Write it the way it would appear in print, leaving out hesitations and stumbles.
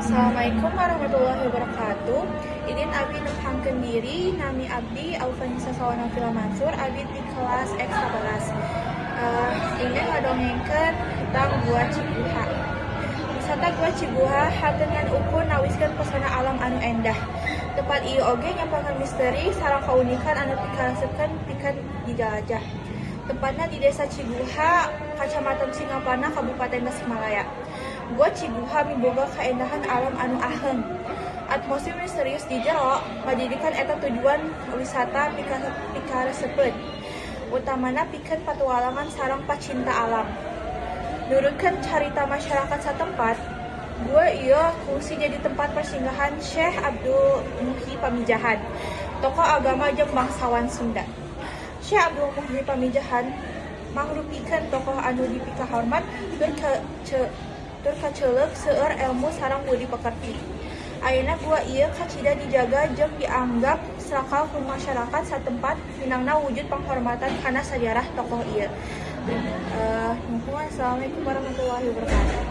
Assalamualaikum warahmatullahi wabarakatuh. Izin abdi nepangkeun diri, nami abdi Alfanisa Sawana Fila Mansur, abdi di kelas X11. Ingin ngadongengkeun tentang Gua Ciguha. Wisata Gua Ciguha henteu ngan ukur nawiskeun pesona alam anu endah. Tempat ieu oge nyampeun misteri sareng kaunikan anu pikaresepkeun pikeun dijelajah. Tepatna di Desa Ciguha, Kacamatan Singaparna, Kabupaten Tasikmalaya. Gua Ciguha miboga kaendahan alam anu aheng. Atmosfer misterius di jero ngajadikeun eta tujuan wisata pikaresepeun. Utamana pikeun patualangan sareng pacinta alam. Nurutkeun carita masyarakat satempat, gua ieu kungsi jadi tempat persinggahan Syekh Abdul Muhyi Pamijahan, tokoh agama jeung bangsawan Sunda. Syekh Abdul Muhyi Pamijahan mangrupikeun tokoh anu dipikahormat tur kaceuleuk seueur elmu sareng budi pekerti. Ayeuna gua ieu kacida dijaga jeung dianggap sakral ku masyarakat satempat minangka wujud penghormatan kana sajarah tokoh ieu. Nuhun, assalamualaikum warahmatullahi wabarakatuh.